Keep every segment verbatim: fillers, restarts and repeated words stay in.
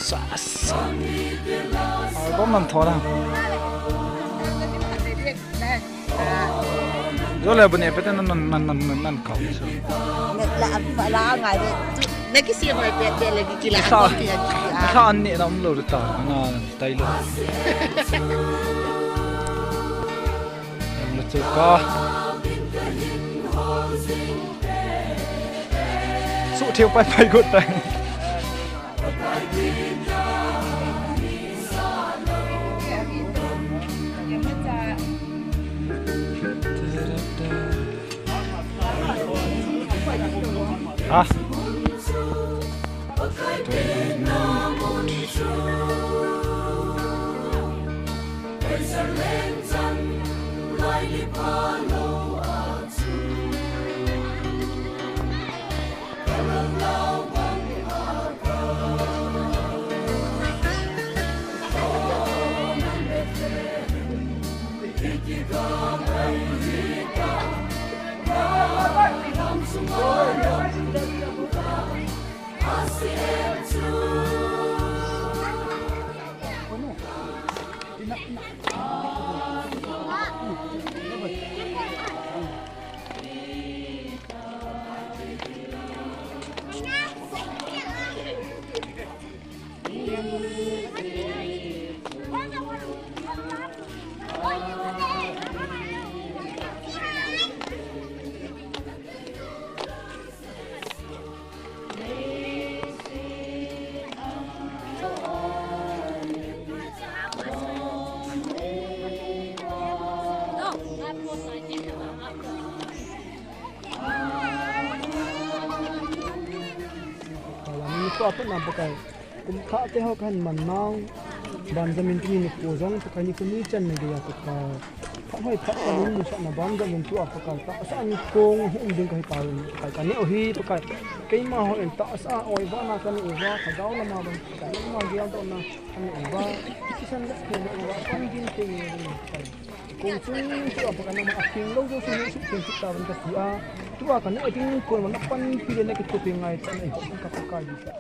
Sas. Album nan thona. Jole bune pete nan nan nan nan nan kau so. La la ngai de. Na ki si mai pete le ki la. Sa. Sa an ni nam lo ta na tai lo. Em lo chu ka. Su thiu pai pai gut tai. Ah. Kala ni to apat na Pakai. Kum thah te ho kahin man nau. Benjamin tuni ni ko jong Pakai ni kum ni chan ni geiya Pakai. Phat hoi phat ka lung musah na Benjamin tua Pakai. Tahsa ni kong hum ding kahi tauvin Pakai. Ka neh u hi Pakai. Keima hon tahsa oi vana ka neh uva. Ka dau lama ban Pakai. Lama geldohna ka neh uva. Kisan le ke le uva. Pang din te ni Pakai. Kong chung tua Pakai nama aking lo jo su su king kita ban ka tia. Tua ka neh ding kon mana panpi le na kitupi ngai ta nei ka Pakai di sa.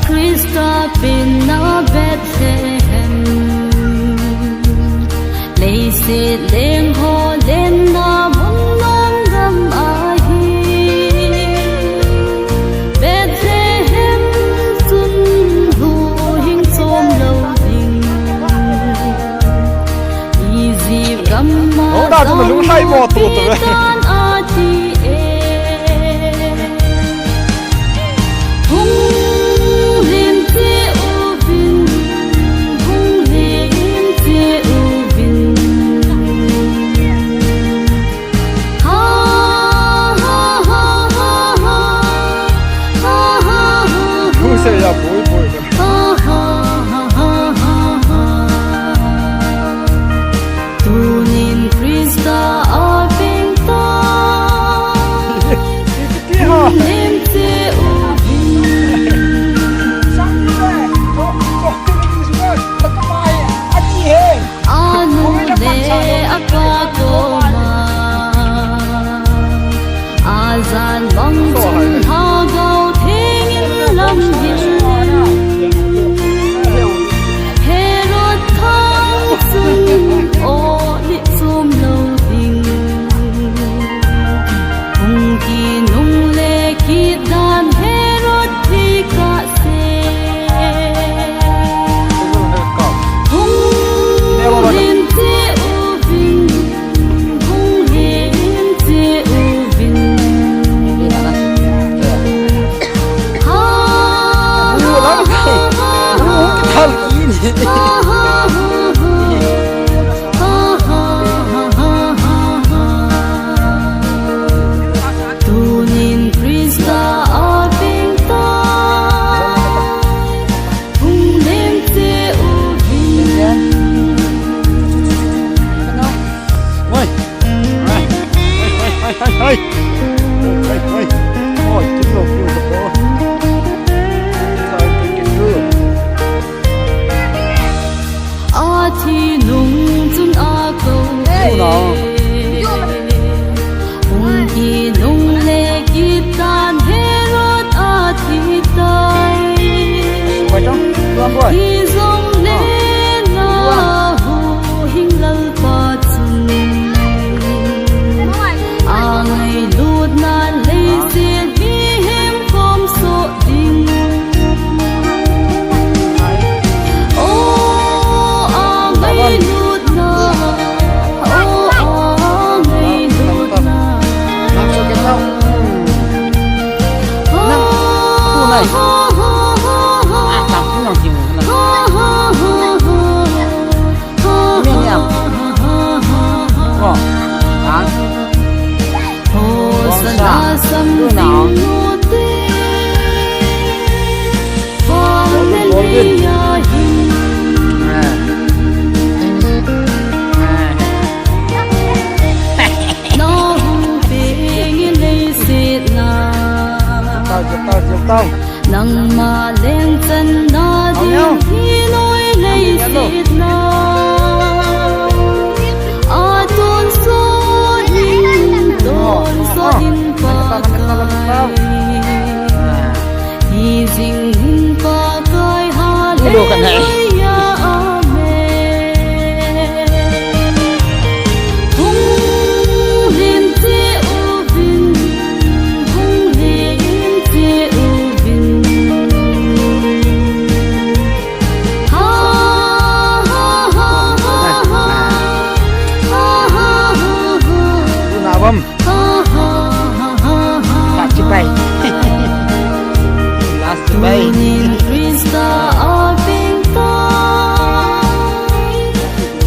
Krista pen na Bethlehem, leiset leng ho lenna mun nom gam ahi. Bethlehem chun huhhing chom lou ding. Egypt gam'a Hona tu na lunglhai mo tu tu ve. Tan ati e. Hung len che uvin, hung len che uvin. Ha, ha, ha. Hung se ya boi boi. Ha, ha, ha. Tunin Krista a pengta Nangma lengchanna ding hi noi leiset na a tonsot in, tonsot in Pakai. Hi jing in Pakai, Hallelujah, Amen. Hung len cheh uvin, hung len cheh uvin. Ha, ha, ha. Tuna bom. Last bye. Last bye. Tunin Krista a pengtai.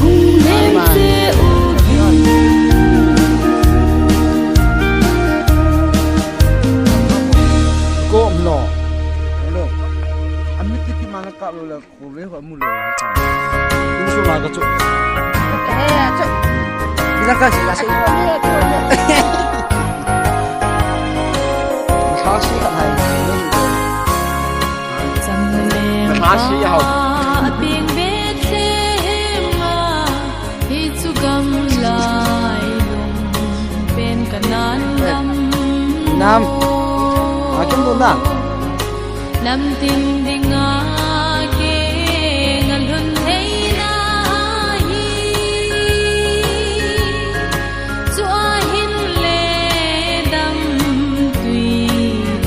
Hung len cheh uvin. Kom lo. Hello. Amit ki mana ka lo la. Kule ho mu le. Tum su la ka chu. Eh, chu. Bila ka si la si. Sa si ka nai. Sa si hao. Ping Bethlehem a, hi chu gamlai lungpen Kanan gam. Nam. A kin tu na. Lamting dinga keng alhun theina hi, chu ahin le damtui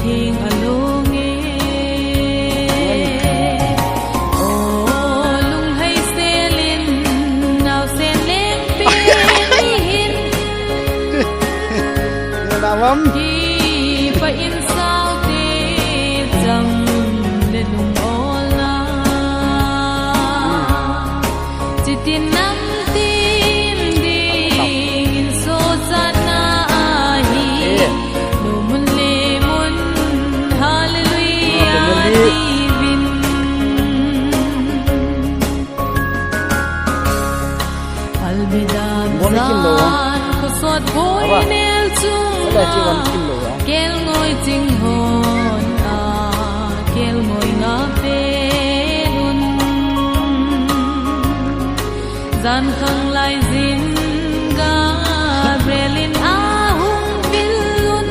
theng along e. O lunghei selin, naosen lengpen ni hin. Kipah in Saote chang le lungolna. Chitin namtin dingin sosatna ahi. Numun le mun, hallelujah, divin. Albi dam zan khosot boi mel chunga, kelngoi ching hon a, kelngoi nga pelun. Jan khang lai jin Gabriel in ahung pilun.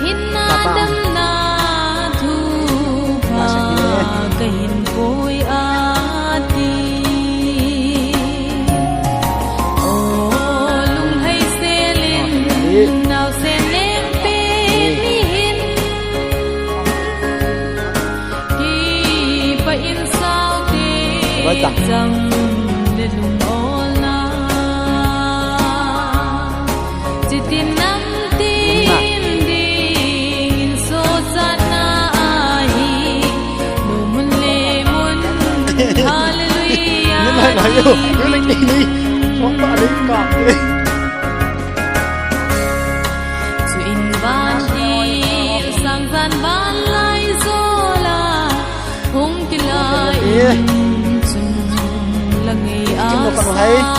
Hinna damna thupha kahin koi ati. O lunghei selin, naosen lengpen ni hin. Kipah in Saote chang le lungolna. Chitin namtin dingin sosatna ahi. Numun le mun, hallelujah. Chuin vantil sang jan vanlai jola, hung kilai in chung la ngei a save.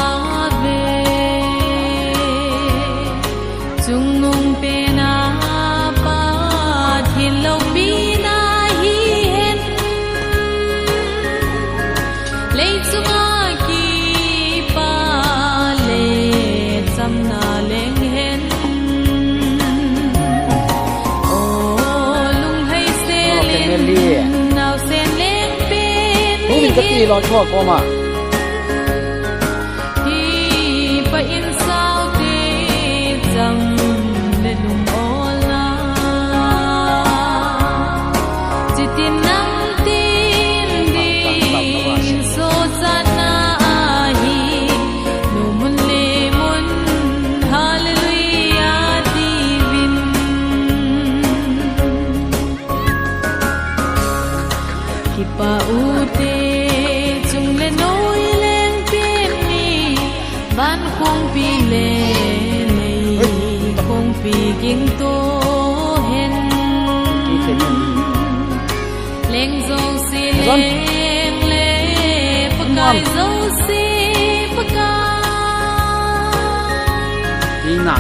Chungnung pena Pathen loupina hihen. Leichunga kipah le chamna leng hen. O lunghei selin, naosen lengpen ni hin. Kipah in Saote chang le lungolna. Chitin namtin dingin sosatna ahi. Numun le mun, hallelujah, divin. Kipah ute, chung le noi lengpen ni, van khongpi le lei khongpi gingto hen. Leng jouse leng le Pakai jouse Pakai.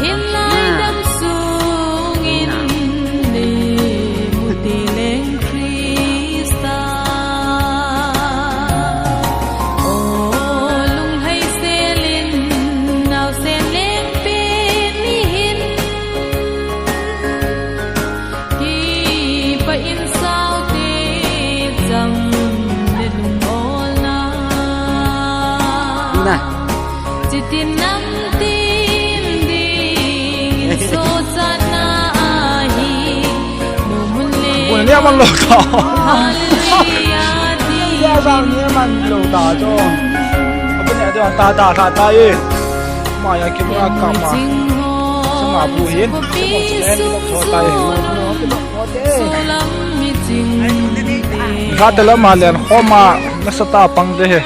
Hinlai dam sungin le Chitin namtin ding sosatna ahi. Mumun le Ui, nia man lo ta. Hallelujah. Nia jang nia man lo ta chu. Abu ne de ta ta ta ta e. Ma ya ki ma ka ma. Sama bu hin. Sama bu hin. Lo ta e. Solam mi ching. Ga ta la ma len khoma na sa ta pang de he.